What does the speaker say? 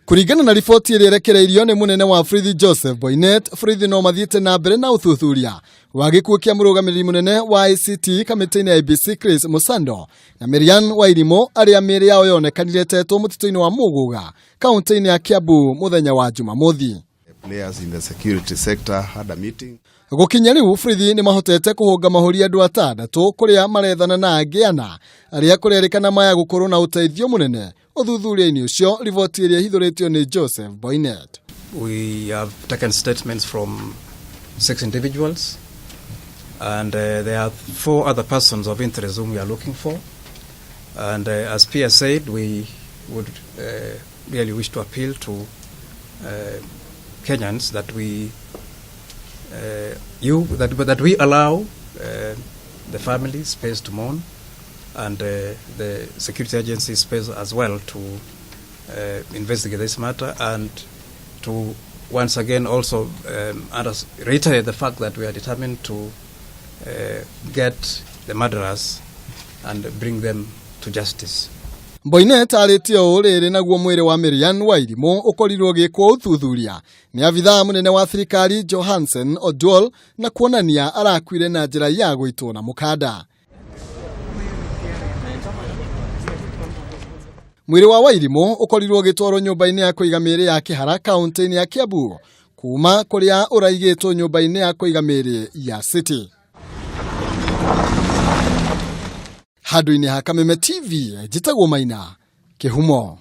Kũringana na riboti ĩrĩa ĩrekereirio nĩ mũnene wa borithi Joseph Boinnet, borithi no mathiĩte na mbere na ũthuthuria wa gĩkuũ kĩa mũrũgamĩrĩri mũnene wa ICT kamĩtĩ-inĩ ya IEBC Chris Musando na Maryanne Wairimu arĩa mĩĩrĩ yao yonekanire ĩtetwo mũtitũ-inĩ wa Muguga kaunti-inĩ ya Kiambu mũthenya wa Jumamothi. Players in the security sector had a meeting. Gũkinya rĩu borithi nĩ mahotete kũhũnga mahũri andũ atandatũ kũrĩa marethana na angĩ ana arĩa kũrerĩkana maya gũkorwo na ũteithio mũnene ũthuthuria-inĩ ũcio, riboti ĩrĩa ĩhithũrĩtio nĩ Joseph Boinnet. We have taken statements from 6 individuals and there are 4 other persons of interest whom we are looking for. And as Pierre said, we would really wish to appeal to Kenyans that we allow the family space to mourn and the security agency space as well to investigate this matter and to once again also reiterate the fact that we are determined to get the murderers and bring them to justice. Boinnet arĩtie ũũ rĩrĩ naguo mwĩrĩ wa Maryanne Wairimu ũkorirwo ũgĩkwo ũthuthuria nĩ abithaa mũnene wa thirikari Johansen Oduol na kuonania arakuire na njĩra ya gũitwo na mũkanda. Mwĩrĩ wa Wairimu ũkorirwo ũgĩtwarwo nyũmba-inĩ ya kũiga mĩĩrĩ ya Kĩhara kaunti-inĩ ya Kiambu kuma kũrĩa ũraigĩtwo nyũmba-inĩ ya kũiga mĩĩrĩ ya City. Handũ-inĩ ha Kameme TV, njĩtagwo Maina Kĩhumo.